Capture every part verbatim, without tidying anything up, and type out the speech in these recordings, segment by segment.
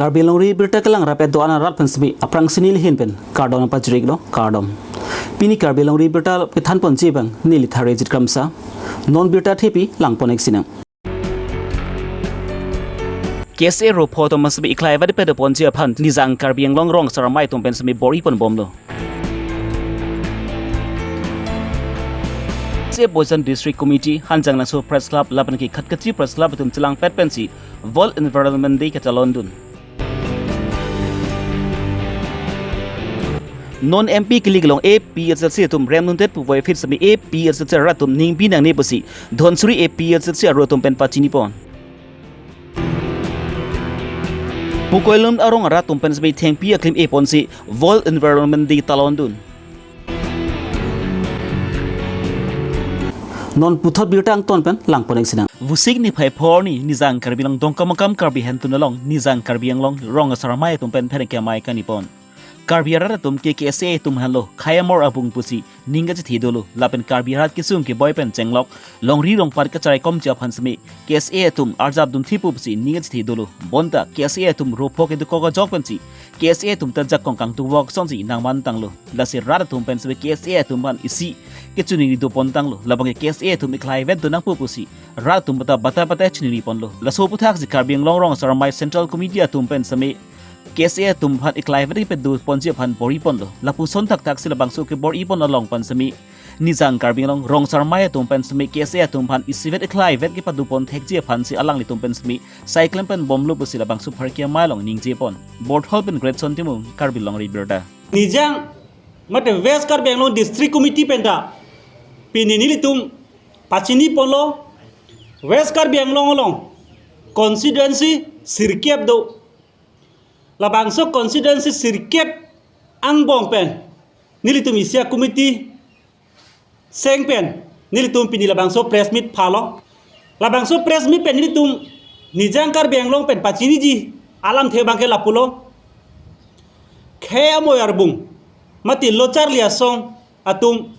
Karbi Longri Birta kelang rapet do-an arat pen semi aphrangsi neli ahin pen kardom pajirlo, kardom. Pini Karbi Longri Birta kethan ponji abang neli Tharejit Kramsa. Non birta thepi lang pon-ik sinang. K S A ropho atum semi iklai vet pado ponji aphan Nijang Karbi Anglong rong asar amei atum pen semi bor-i pon bomlo. K S A Bokajan District Committee, Hanjanglangso Press Club lapen ke Khatkachi Press Club atum chelangpet pensi World Environment Day ketalon dun. Non M P kilik along A P H L C atum rem nuntet puvoiphit semi A P H L C arat atum ningbi nangne pusi Dhansiri A P H L C arat atum pen pachini pon. Pukoilun arong arat atum pen semi thengpi aklim e ponsi World Environment Day talon dun. Non puthot birta angton pen lang pon-ik sinang. Vosik niphai pho arni Nijang Karbi Anglong Dongkamukam Karbi Hemtun along Nijang Karbi Anglong rong asar amei atum pen pherangke amei kani pon. Karbi arat atum ke K S A atum henlo khei amor abung pusi ning kachethe dolo, lapen Karbi arat kesung keboi pen chenglok longri longpat kachari komji aphan semi K S A atum arjap dun thipo pusi ning kachethe dolo. Bonta K S A atum ropho kedokok ajok pensi K S A atum ta jakong kangtuvok asonsi nangman tanglo. Lasi rat atum pen semi K S A atum aphan isi kechiningri do pon tanglo. Labang ke K S A atum iklai vet do nangpo pusi rat atum bata bata bata chiningri ponlo. Laso aphuthaksi Karbi Anglong rong asar amei Central Committee atum pen semi K S A atum aphan iklai vet pado ponji aphan bor-i ponlo. Lapuson thakthaksi labangso kebor-i pon along pen semi Nijang Karbi Anglong rong asar amei atum pen semi K S A atum aphan isivet iklai vet kepado pon thekji aphansi alanglitum pen semi sai klem pon bomlo pusi labangso pherangke amei along ningje pon. Borthol pen Greatson Timung, Karbi Longri Birta. Nijang mate West Karbi Anglong District Committee pen ta pini nelitum pachini ponlo, West Karbi Anglong along constituency sirkep do. Labangso constituency sirkep angbong pen nelitum isi a-committee seng pen nelitum pini labangso press meet phalo. Labangso press meet pen nelitum Nijang Karbi Anglong pen pachiniji alamthe abang ke lapulo. Khei amoi arbung mate locharli asong atum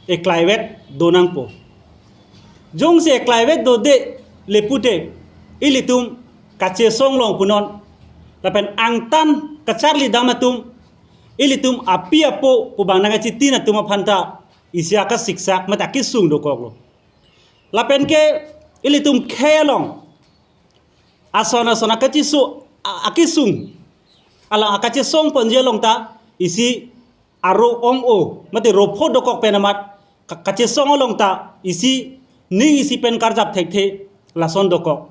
iklai vet do nangpo. Jongsi iklai vet dode le pute ilitum kachesong long punon. Lapen angtan kacharli dam atum, ilitum api apo pu abang nangkachitin atum aphan ta isi akasiksak mate akesung dokoklo. Lapen ke ilitum khei along ason ason akachiso a-, akesung along akachesong ponji along ta isi aro ong-o mate ropho dokok pen amat ka-, kachesong along ta isi ning isi pen karjap thekthe lason dokok.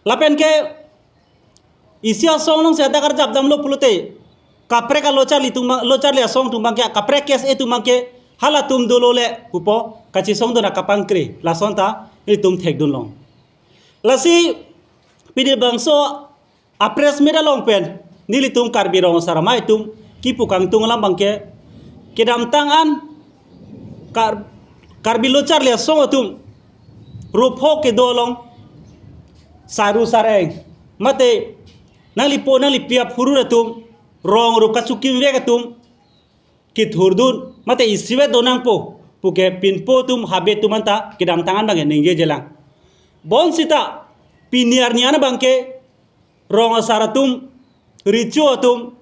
Lapen ke isi asong alongsi hadak arjap damlo pulote kaprek alocharli atum abang, locharli asong atum abang ke, kaprek K S A atum abang ke halatum dolo le pupo, kachesong dona kapangkre lason ta nelitum thekdun long. Lasi pini labangso a-press meet along pen nelitum Karbi rong asar amei atum kipu kangtung alam abang ke kedamtang an Kar-, Karbi locharli asong atum ropho kedo along saru sareng mate nanglipo nanglipi aphurur atum rong ru kachukimvek atum kethurdun mate isivet do nangpo puke pinpo atum habe atum anta kedamtang an abang ningjejelang. Bonsita pini arni an abang ke rong asar atum, recho atum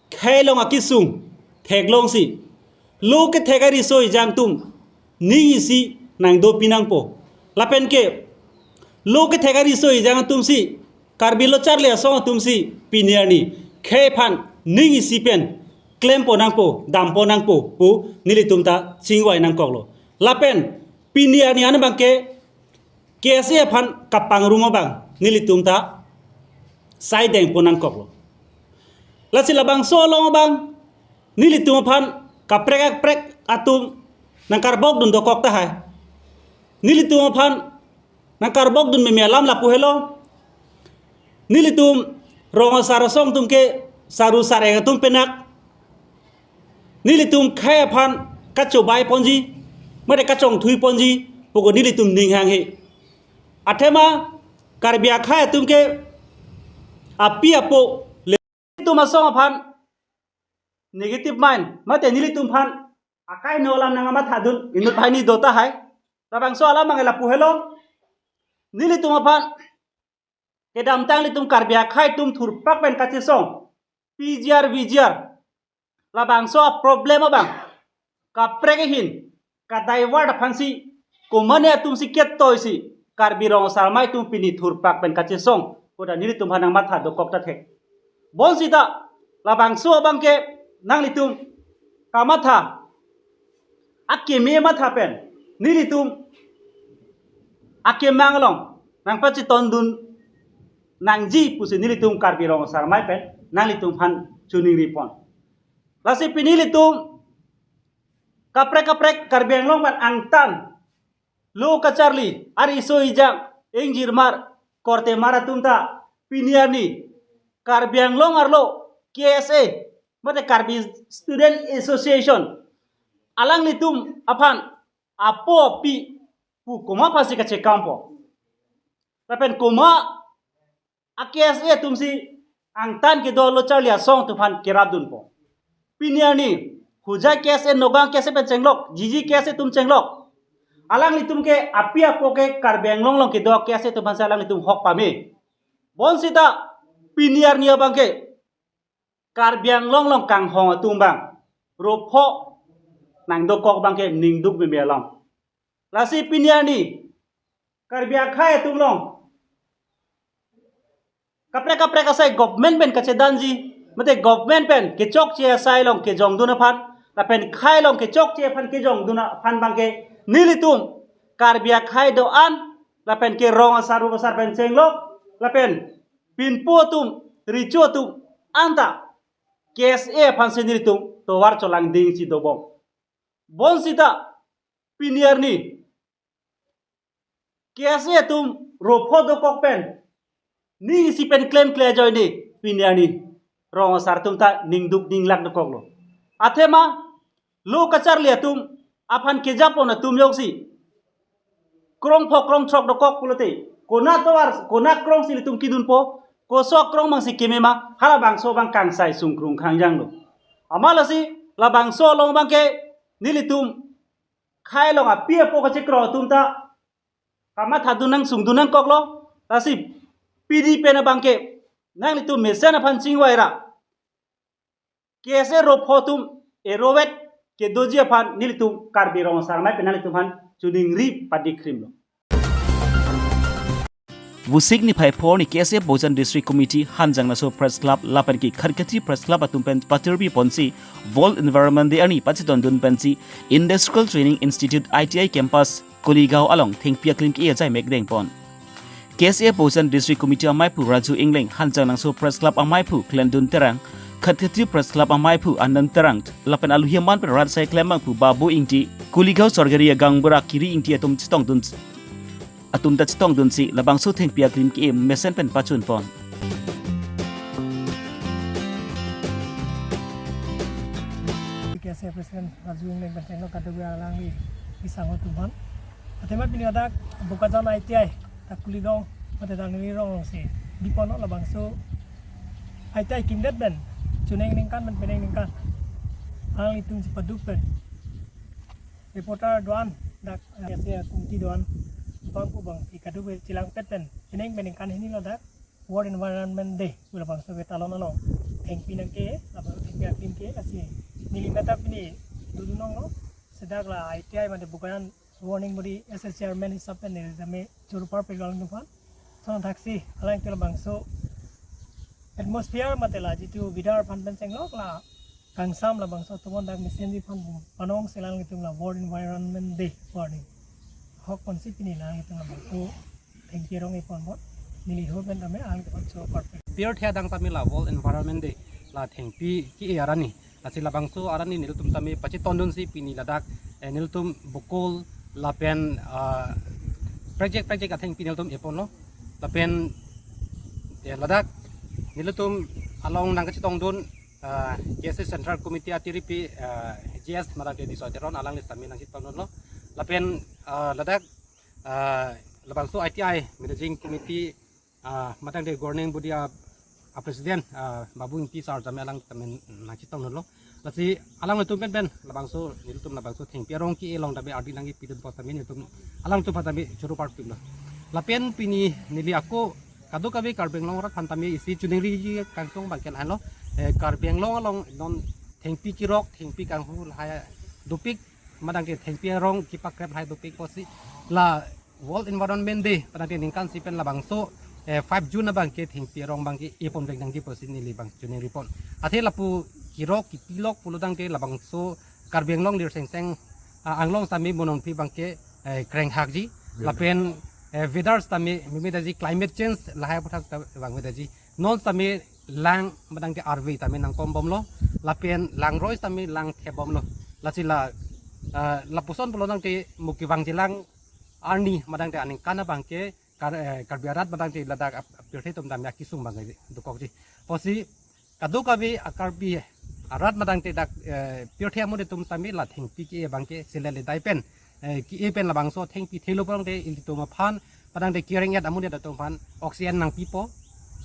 khei along akesung theklongsi lo kethek ariso ejang atum ning isi nangdopi nangpo. Lapen ke lo kethek ariso ejang atumsi Karbi locharli asong atumsi pini arni khei aphan ning isi pen klempo nangpo, dampo nangpo pu nelitum ta chingvai nangkoklo. Lapen pini arni an abang ke K S A aphan kapangrum abang nelitum ta sai dengpo nangkoklo. Lasi labangso along abang nelitum aphan kaprek kaprek atum nangkarbokdun dokok tahai. Nelitum aphan nangkarbokdun meme alam lapu helo. Nelitum rong asar asong atum ke saru sareng atum penak. Nelitum khei aphan kachobai ponji mate kachongthui ponji puko nelitum ning hanghe. Athema Karbi akhei atum ke api apo le nelitum asong aphan negative mind mate nelitum aphan akai no alam nangmathadun inut banghini do tahai. Labangso alam abang lapu helo. Nelitum aphan kedamtang ilitum Karbi akhei atum thurpak pen kachesong P G R, V G R, labangso a-problem abang kaprek ahin ka-divert aphansi, komane atumsi ketoi si Karbi Rong Asar Amei atum pini thurpak pen kachesong, koda nelitum aphan nangmatha dokok ta thek. Bonsita labangso abang ke nanglitum kamatha akeme matha pen nelitum akemang along nangpachetondun nangji pusi nelitum Karbi Rong Asar Amei pen nanglitum aphan choningripon. Lasi pini ilitum kaprek kaprek Karbi Anglong pen angtan lo kacharli, ariso ijang, ingjirmar, kortemar atum ta pini arni Karbi Anglong arlo K S A, mate Karbi Student Association, alanglitum aphan apo api pu komat aphansi kachekampo, lapen komat a-K S A atumsi angtan kedo lo charli asong atum aphan kerapdunpo. Pini arni Hojai K S A, Nagaon K S A pen chenglok, G G K S A atum chenglok, alanglitum ke api apo ke Karbi Anglong along kedo K S A atum aphansi alanglitum hok pame. Bonsita pini arni abang ke Karbi Anglong along kanghong atum abang ropho nangdokok abang ke ningduk meme alam. Lasi pini arni Karbi akhei atum along kaprek kaprek asai government pen kachedanji, mate government pen kechokche asai along kejongdun aphan, lapen khei along kechokche aphan kejongdun aphan abang ke nelitum Karbi akhei do-an, lapen ke rong asar rup asar pen chenglok, lapen pinpo atum, recho atum anta K S A aphansi nelitum tovar cholangdingsi dobom. Bonsita pini arni K S A atum ropho dokok pen ning isi pen klemkle ajoine pini arni rong asar atum ta ningduk ninglak dokoklo. Athema lo kacharli atum aphan kejapon atum ajoksi krongpho krongthrok dokok pulote, konat tovar, konat krongsi ilitum kedunpo, koso krong abangsi keme ma, halabangso abang kangsai sungkrung khangjanglo. Amat lasi labangso along abang ke nelitum khei along api apo kachekroi atum ta kamathadun nang sungdun nangkoklo. Lasi pini pen abang ke nanglitum mesen aphan chingvaira K S A ropho atum erovet kedoji aphan nelitum Karbi Rong Asar Amei pen nanglitum aphan choningri padikrimlo. Vosik niphai pho arni K S A Bohujan District Committee, Hanjanglangso Press Club lapen ke Khatkhati Press Club atum pen patirpi ponsi World Environment Day arni pachetondun pensi Industrial Training Institute, I T I campus Kuligaon along thengpi aklim ke-e ajai mekdeng pon. K S A Bohujan District Committee ameiphu Raju Engleng, Hanjanglangso Press Club ameiphu Klendun Terang, Khatkhati Press Club ameiphu Anand Terang, lapen alohi aman pen rat asai klembangphu Babu Ingti, Kuligaon Sorgari Gaonbura Kiri Ingti atum chetongdun, atum ta chetongdunsi labangso thengpi aklim ke-e mesen pen pachun pon. K S A President Raju Engleng pen chenglo kadokave alangli kesang atum aphan. Athema pini ladak Bokajan I T I, dak Kuligaon, mate dak neli rong alongsi biponlo labangso I T I kimdet pen, choningri ningkan pen peningri ningkan alanglitum chepaduk pen reporter do-an, dak K S A committee do-an, bangphu bangphi kadokave chelangpet pen, peningri ningkan hini lo dak World Environment Day pu labangso ke talon along thengpi nangke, labang thengpi aklim ke, lasi neli methang pini dodun longlo, sedak la I T I mate Bokajan governing body S A chairman hisap pen neli tame choro parpik alanglitum aphan. Lason thaksi alangtum labangso atmosphere mate la jitu weather aphan pen chenglok la kangsam labangso atum dak mesenji aphan panongsi alanglitum la World Environment Day warning hok ponsi pini alanglitum labangso thengpi arong-e pon pon. Neli ho pen tame alanglitum aphan choro parpik. Pirthe adang tame la World Environment Day la thengpi ke-e arni. Lasi labangso arni nelitum tame pachetondunsi pini ladak, eh, nelitum bokol lapen, ah, project project athengpi nelitum eponlo. Lapen, eh, ladak nelitum along nangkachetongdun, ah, K S A Central Committee atirpi, ah, G S Madam Devi Soiteron alangli tame nangchetongdunlo. Lapen, ah, ladak, ah, labangso I T I Managing Committee, ah, matang de governing body a, a president, ah, Babu Ingti sir tame alang tame nangchetongdunlo. Lasi alanglitum pen pen labangso nelitum labangso thengpi arong ke-e along tame ardi nangkepidun apot tame nelitum alangtum aphan tame choro parpiklo. Lapen pini neli ako Kadokave Karbi Anglong arat aphan tame isi chiningriji kangtung abangke lahenlo, eh, Karbi Anglong along non thengpi kirok, thengpi kanghu lahai dopik, madangte thengpi arong kipakrep lahai dopik pusi la World Environment Day, padangte ningkan isi pen labangso, eh, five June abangke thengpi arong abangke epon vek nangji pusi neli abang chiningripon. Athe lapu kirok kipilok pulo tangte labangso Karbi Anglong lirsengseng, ah, anglong tame monongpi abangke, eh, krenghakji. Lapen, eh, weather tame mimit aji, climate change lahai aputhak ta vangvek aji. Non tame lang madangte arve tame nangkombomlo. Lapen langroi tame langthebomlo. Lasi la, ah, lapuson pulo tangte mo kevangji lang arni madangte aningkan abangke Kar-, eh, Karbi arat madangte ladak ap-, apirthe atum tame akesung abang dokokji. Pusi kadokave a Karbi arat madangte dak, eh, pirthe amonit atum tame la thengpi ke-e abangke seleledai pen, eh, ke-e pen labangso thengpi thelo pulote ilitum aphan, padangte kereng-et amonit atum aphan oxygen nangpipo,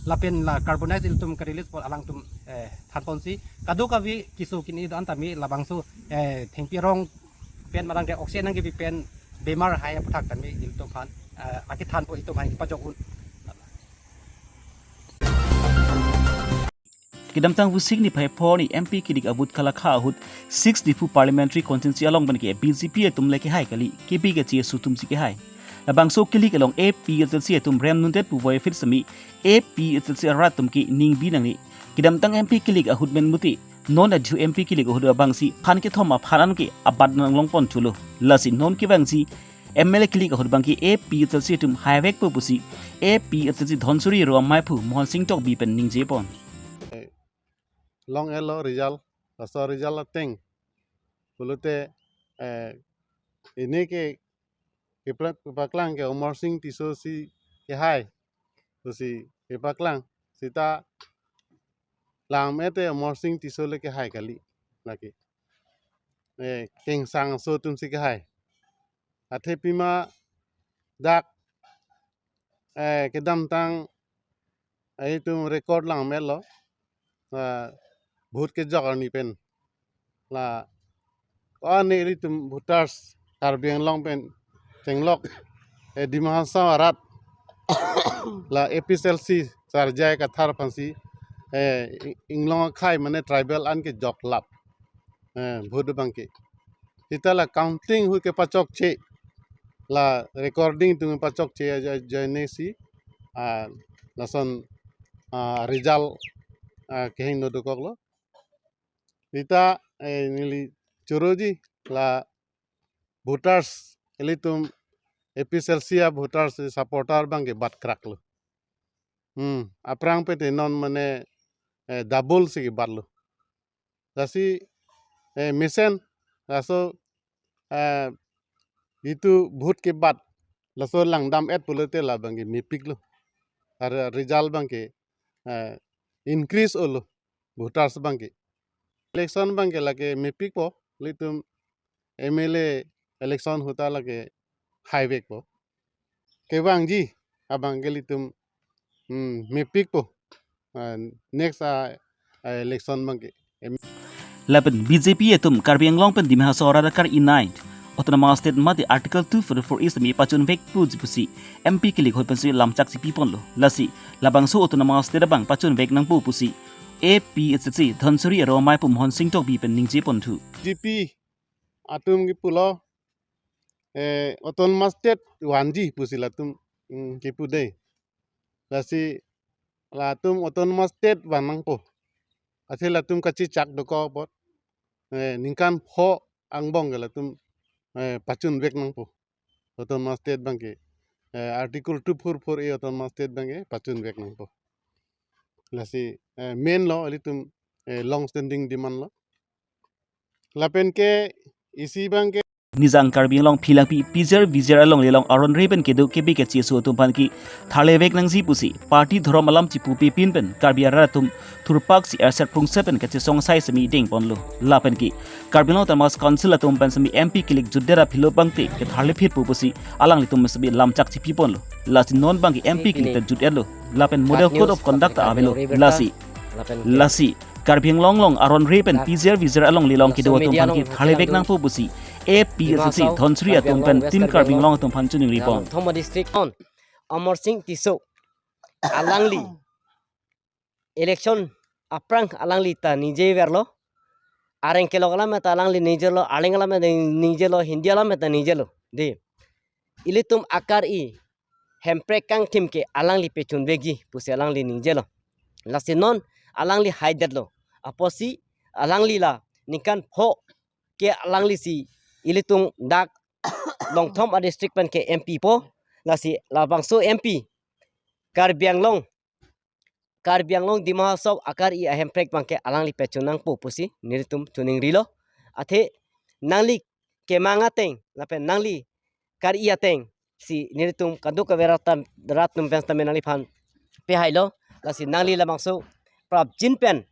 lapen la carbon dioxide ilitum ka-release po, alangtum, eh, thanponsi kadokave keso kini do-an tame labangso, eh, thengpi arong pen madangte oxygen nangkepi pen bemar hai aputhak tame ilitum aphan, eh, akethanpo, itum aphan kepajok un. Kedamtang Vosik niphai pho arni M P kilik a-vote kalakha ahut six Diphu Parliamentary Constituency along abangke B J P atum le kehai kali, K P K C S U atumsi kehai. Labangso kilik along A P H L C atum rem nundet puvoiphit sitame A P H L C arat atum ke ningbi nangne. Kedamtang M P kilik ahut pen mati non adhu M P kilik ahut abangsi phan kethom aphan anke abat nanglongpon thulo. Lasi non kevangsi M L A kilik ahut abangke A P H L C atum haivekpo pusi A P H L C Dhansiri Aro Amei aphu Mohon Sing Tokbi pen ningjepon. Longlo result, laso result ateng pulote, eh, ini ke, kepla-, kepaklang ke Amarsing Tisso si kehai pusi kepaklang, seta lam ete Amarsing Tisso le kehai kali, lake, eh, Kengsang aso atumsi kehai. Athe pima dak, eh, kedamtang, eh, itum record langmelo, eh, vote kejok arni pen. La, ko-an ilitum voters Karbi Anglong pen chenglok, eh, Dima Hasao arat la A P H L C Sar J I Kathar aphansi, eh, Inglong akhei mane tribal an kejok lap, eh, vote abangke. Seta la counting ahut kepachokche, la recording atum kepachokche ajo-, ajoine si, ah, lason, ah, result, ah, kehingno dokoklo. Seta, eh, neli choroji la voters, ilitum A P H L C a-voters supporter abangke bat kraklo. Hmm, aphrang pete non mane, eh, double si kebatlo. Lasi, eh, mesen, laso, eh, itum vote kebat, laso langdam-et pulote la abangke mepiklo. Ar result abangke, eh, increase olo, voters abangke. Election abangke lake mepikpo, ilitum M L A election ahut ta lake haivekpo. Kevangji abangke ilitum, hmm, mepikpo. Ah, next, ah, ah, election abangke. Em- Lapen B J P atum Karbi Anglong pen Dima Hasao arat akar unite Autonomous State mate Article two forty-four A sitame pachunvekpo pusi M P kilik ahut pensi lamchak si piponlo. Lasi labangso Autonomous State abang pachunvek nangpo pusi A P H L C Dhansiri Aro Amei aphu Mohon Sing Tokbi pen ningjeponthu. B J P atum kepulo, eh, Autonomous State vanji pusi latum, mm, kepu dei. Lasi latum Autonomous State van nangpo. Athe latum kachechak dokok apot, eh, ningkan pho angbong ke latum, eh, pachunvek nangpo. Autonomous State abangke, eh, Article two forty-four A Autonomous State abangke pachunvek nangpo. Lasi, eh, main lo ilitum, eh, long standing demand lo. Lapen ke isi abangke Nijang Karbi Anglong Philangpi P G R V G R along lelong aron re pen kedo K P K C S U atum aphan ke tharlevek nangji pusi party dhorom alam chipupe pin pen Karbi arat atum thurpak si erset prungset pen kachesong sai semi dengponlo. Lapen ke Karbi Anglong Autonomous Council atum pen semi M P kilik jutdet aphi lo abangte ketharlephitpo pusi alanglitum semi lamchak chipiponlo. Lasi non abangke M P kilik ta jutdetlo. Lapen model code of conduct ta avelo. Lasi, lasi Karbi Anglong along aron re pen P G R V G R along lelong kedo atum aphan ke tharlevek nangpo pusi A P H L C Dhansiri atum pen Team Karbi Anglong atum aphan chiningripon. Thoma District on Amarsing Tisso alangli election aphrang alangli ta ningjeverlo. Areng kelok alam ta alangli ningjelo, areng alam ta ningjelo, Hindi alam ta ningjelo. Dei, ilitum akari hemprek kangthim ke alangli pechunvekji pusi alangli ningjelo. Lasi non alangli haidetlo. Apotsi alangli la ningkan pho ke alanglisi ilitum dak Longthom a-district pen ke M P po. Lasi labangso M P Karbi Anglong, Karbi Anglong Dima Hasao akari ahemprek abangke alangli pechun nangpo pusi nelitum choningrilo. Athe nangli kemang ateng lapen nangli kari atengsi nelitum kadokave rat atum pen tame nangliphan pehailo. Lasi nangli labangso prapjin pen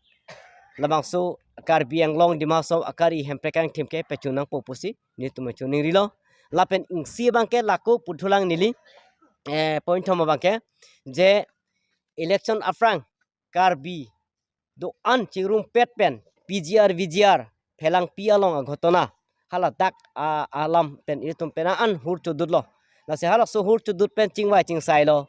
labangso Karbi Anglong Dima Hasao akari hemprek kangthim ke pechun nangpo pusi nelitum choningrilo. Lapen isi abangke lako puthulang neli, eh, point thom abangke, je election aphrang Karbi do-an chingrumpet pen P G R V G R phelangpi along aghotona haladak a-, alam pen ilitum pena an hur chodutlo. Lasi halaso hur chodut pen chingvai chingsailo.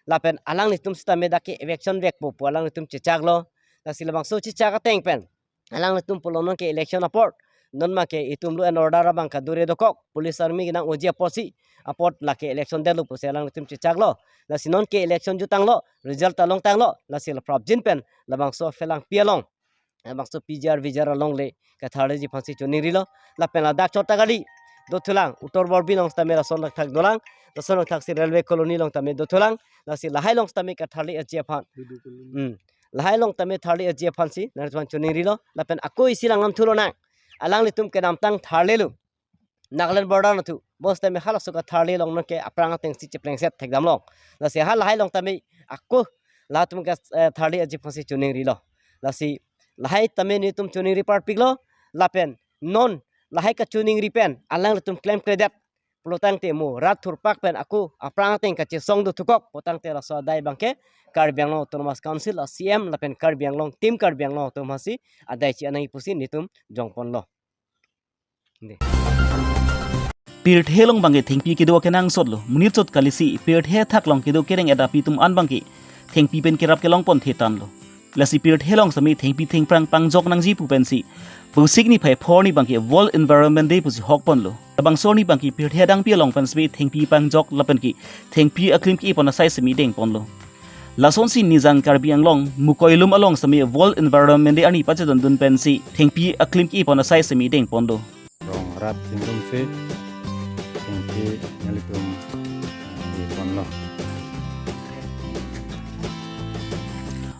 Lapen alanglitum sitame dak ke eviction vekpo pu alanglitum chechaklo. Lasi labangso chechak ateng pen alanglitum pulo non ke election apor, non ma ke itum law and order abang kadure dokok, police army kenang-oji apotsi, apot lake election detlo pusi alanglitum chechaklo. Lasi non ke election jutanglo, result ta longtanglo. Lasi la prapjin pen labangso phelangpi along, labangso P G R V G R along le katharliji aphansi choningrilo. Lapen ladak chot ta kali dothulang, Uttor Borbil along tame lason thakthak dolang, lason thakthaksi railway colony along tame dothulang. Lasi lahai along tame katharleji aphan. Hmm. Lahai along tame tharleji aphansi nangliphan choningrilo. Lapen ako isi langdam thulonang. Alanglitum kedamtang tharlelo, Nagaland border nathu. Bonsitame halaso katharle along non ke aphrang atengsi cheplengset thekdamlo. Lasi halahai along tame ako latum ke, eh, tharleji aphansi choningrilo. Lasi lahai tame nelitum choningri parpiklo. Lapen non lahai kachoningri pen alanglitum klemkledet pulotangte mo rat thurpak pen ako aphrang ateng kachesong dothukok pulotangte laso adai abangke Karbi Anglong Autonomous Council a-C E M lapen Karbi Anglong, Team Karbi Anglong atum aphansi adai chi-an nangji pusi nelitum jongponlo. Dei. Pirthe along abangke thengpi kedo akenangsotlo. Monit chot kalisi pirthe athak along kedo kereng-et api atum an abangke thengpi pen kerap kelongpon thetanlo. Lasi pirthe along sitame thengpi thengphrang pangjok nangji pu pensi Pusik niphai pho arni abangke World Environment Day pusi hokponlo. Labangso arni abangke pirthe adangpi along pen sitame thengpi pangjok lapen ke thengpi aklim ke-ipon asai sitame dengponlo. Lasonsi Nijang Karbi Anglong Mukoilum along sitame World Environment Day arni pachedondun pensi thengpi aklim ke-ipon asai sitame dengponlo. Rong rat chingrum si thengpi nanglitum, eh, iponlo.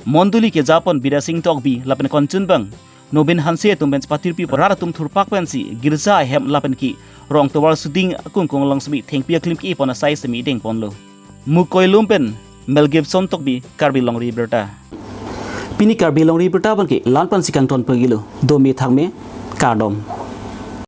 Mondoli kejapon Bidya Sing Tokbi lapen konchunbang Nobin Hanse atum pen patirpi rat atum thurpak pensi girja ahem lapen ke rong tovar suding akungkung along sitame thengpi aklim ke-ipon asai sitame dengponlo. Mukoilum pen Mel Gibson Tokbi, Karbi Longri Abirta. Pini Karbi Longri Abirta abangke la-an pensi kangton pagilo. Dome thakme, kardom.